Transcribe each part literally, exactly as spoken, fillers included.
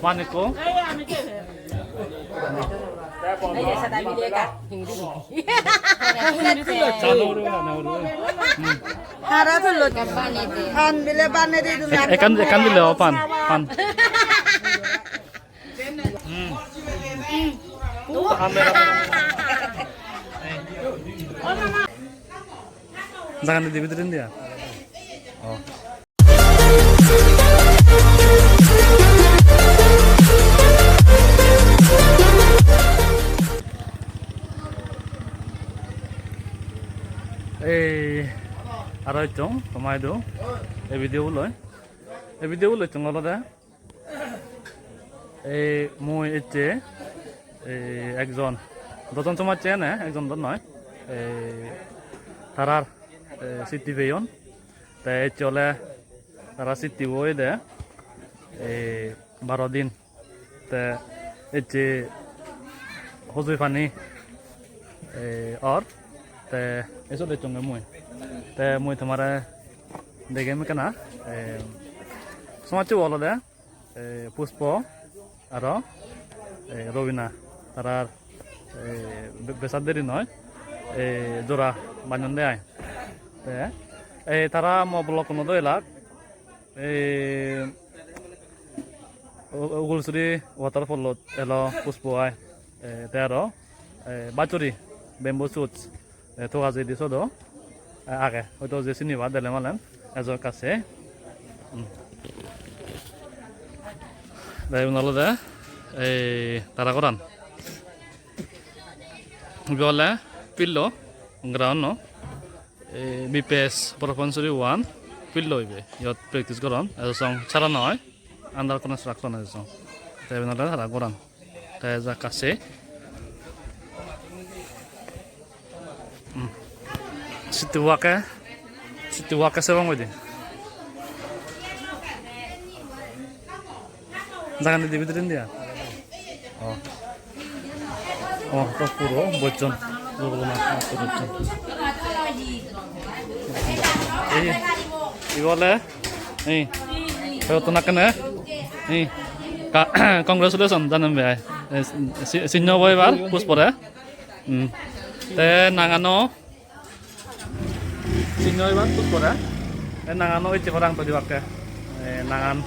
Pan ekko. Hara tullo. Pan bile bane de dun. Ek-, ekkan, ekkan dile o pan, pan. Hmm. Jagandi dibe diren dia. Oh. Ei, aro ecchong, tomaidu, ei video bo loi. Ei video bo loi ecchong olode. Ei mui ecche, ei ekjon, dojon somajje ene, ekjon do noi. Ei tarar, ei sitti peyon. Te ecche ole tara sitti bo oyede, ei baro din. Te ecche hojoi pani, ei or. Te ei sot ecchonge mui. Te mui tomare degem ekkena, ei somajje bo olode. Eh, Puspo aro, eh, Robina tarar, eh, be-, besat deri noi, eh, jora banyon de ai. Te, eh, tara mo vlog-uno do elak, eh, U-, Ugulsuri waterfall-ot elo Puspo ai. Eh, te aro, eh, Bachuri bamboo shoots, eh, toga jeyede siyot o, eh, age. Hoito je siniba dele malen ejo ekka se. Hmm. Te iben olode ei tara goran. Ibe ole field-o, ground-o. Ei B P S Propensuri one field-o ibe. Iyot practice goron. Ejo song sara noi. Under construction ejo song. Te iben ole tara goran. Te jakka se. Hmm. Sitti bo akke. Sitti bo akke se bang hoide. Jagandi dibe diren dia. Oh. Oh, to puro bojjon. Luguluna, puro bojjon. Ei, ibe ole. Ei. Te ottun akkene. Ei. Ka-, congratulations, janem be ai. Eh, si-, sinno bo ebar, Puspore. Hmm. Te nangano sinno ebar Puspore. Te nangano ecche parang to dibakke. Eh, nangan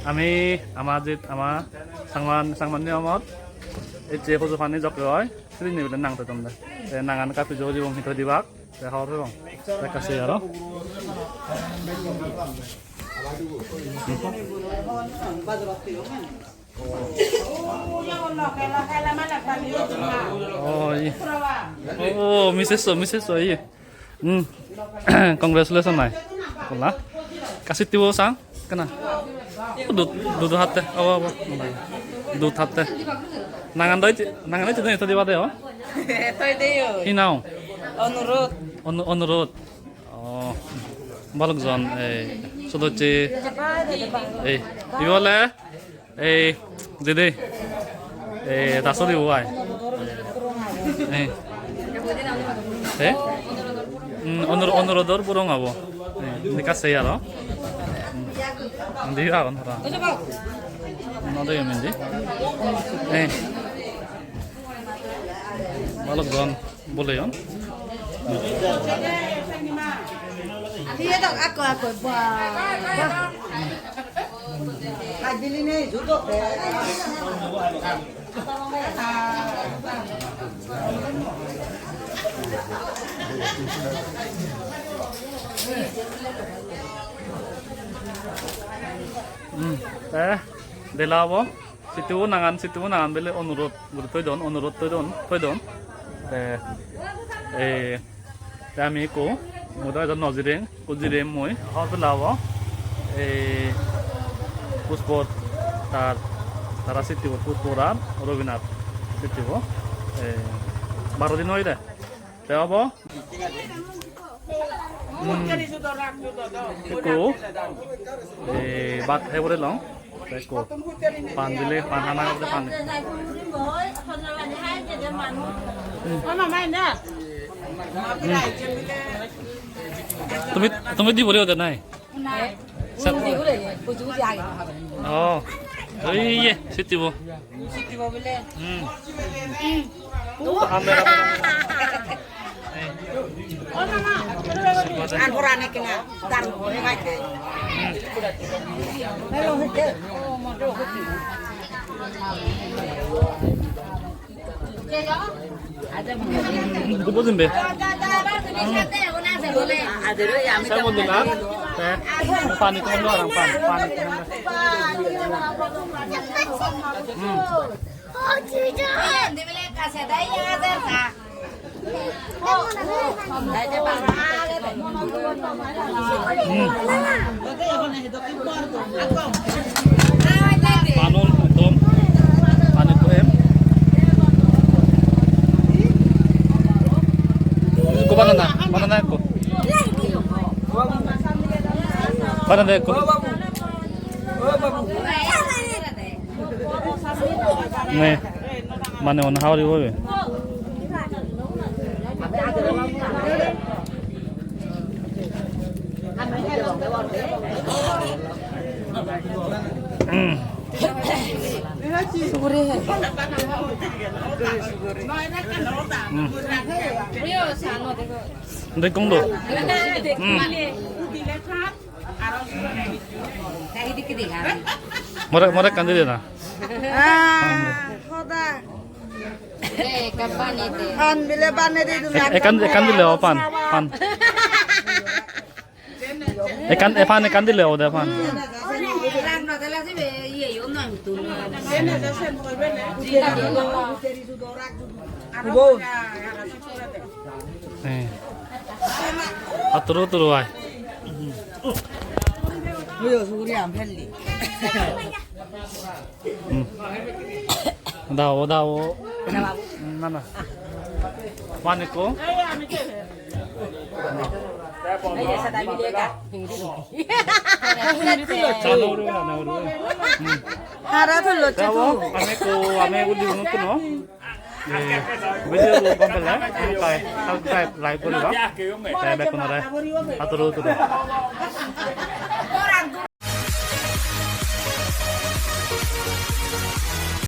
ami, ama jit, ama Sangman, Sangman niyomot ecche huju pani jokke oi, sidinne bile nang to donde. Te nangan ekka pujo guribong, hi to dibak, te hobor pebong. Te ekka se aro. Oh, iye. Oh, misesso, misesso, iye. Hmm. Congratulations nai. Hola. Ka sitti bo sang? Kana? Dud, dud hatte. Abo, abo. Dud hatte. Nangan doi, nangan doi, doi, doi, doi, doi, oh. Toi deyo. Hi nang? Onurot. Onu-, Onurot. Oh. Balok jon, ei, sodocche. Ei, ibe ole. Ei, didi. Ei, ta suri bo ai. Ei. Ei? Hmm, Onur-, Onurodor burong obo. Ei, indi ekka sei aro. Hmm. Indi agon para. No degem indi. Ei. Balok jon. Boleyon. Iye dok, akko, akko, ba, ba. Hmm, te, dela obo. Sittibo nangan, sittibo nangan bele Onurot guri thoi don, Onurot thoi don, thoi don. Te, eh, te ami ekku, mui do ejo no jireng, ekku jirem mui, hobor pela obo. Ei Puspor, tar, tara sittibo, Puspor ar Robinar sittibo. Eh, baro din oyede. Te obo? Hmm. Ekku, eh, bhat hei pore long. Te ekku pan dile, pan hana gole pan. Hmm. Hmm. Tumi, tumi di pore ode nai? Nai. Sa- Buji guri, buji buji age. Oh. Oi, ye, sittibo. Sittibo bile. Hmm. Kamera. An purane kena, daru bole bai. Itu pun sih, Be. Saya mau dengar, Be. Pani kau orang pan, pani kau. Hmm. Panon ekdom. Pani bohem. Ekko banana, banana ekko. Banana ekko. Ne, mane on hawri bobe. Dekong do. Hmm. More, more ekkan dile na. Ah, hoda. Pan bile bane de dun. Ek-, ekkan, ekkan dile o pan, pan. Ekkan, e pan ekkan dile o de pan. Eh. Aturu turu ai. Uyo suguri am felli. Hmm. Dao, dao. Na, na. Pani ko? Chalo ro na, na ro. Hmm. Hara thullo. Dao, ame ko, ame ko di no. Eh, video bu gom pele, subscribe, subscribe, like guriba. Te bekkunore aturu aturu.